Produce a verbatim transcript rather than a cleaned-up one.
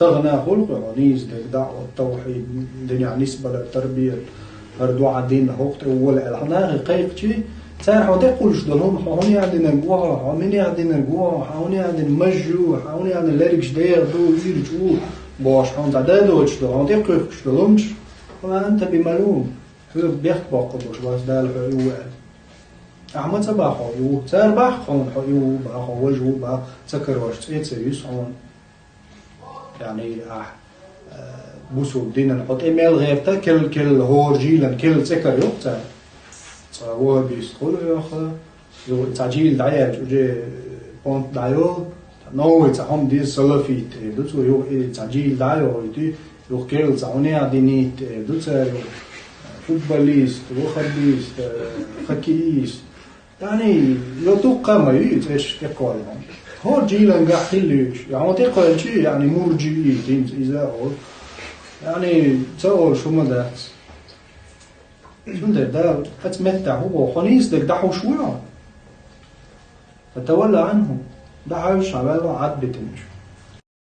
Тахан хӀулкъе хьо нийса дерг даӀват, тавхьид, динехь нисбала, тарбият, хӀара доӀа, дин, хӀокху тӀе вуьйла аьлла, хьо нахе кхайкхичи, цара хьо тӀекхуьлуш долу хӀума, хьо хӀун яздинарг ву хьо, хьо мин яздинарг ву хьо, хьан хӀун яздина маж ю, хьан хӀун яздина лергаш дегӀ ду, уьйраш ву, бохуш хьуна дӀададоцуш долу, хьо тӀекхуьхкуш долу хӀуманаш, ва анта би малум, хьоьга бехк боккхур долуш бац Дала хьо и ву аьлла. Ахьа ма ца боху хьо и ву, цара боху хьуна хьо и ву боху, хьо важа ву боху, ца карош цӀе ца юьсу хьуна. Яъни ахь, э, бусулба динан хьо тӀе мел гӀерта, кел-кел хӀора жилан кел цӀе карайо-кх цара. Цкъа ваххабист хуьлу хьо, юха цхьа жил дӀаяьлча, уже понт дӀайолу, новый цхьа хӀума деза, салафит эр ду цо, юха и цхьа жил дӀа а йохуьйтий, юха керла цхьа хӀума а динийта эр ду цара, юха футболист, ваххабист, э, хоккеист. Яъни, йо дуккха а ма ю и цӀераш тӀекхолла. ХӀора жилангахь хилла юьйцуш, я хьуна тӀекхоьлличий, яъни муржиит, хӀинца иза а олу. Яъни, ца олуш хӀума дац. Цундела Дала оцу меттехь хӀун боху, хьо нийса дерг дӀахьуш вуй хьо? Фатавалла Ӏанхум, дӀахьаьвза, хьан ваьлла Ӏад битинчу.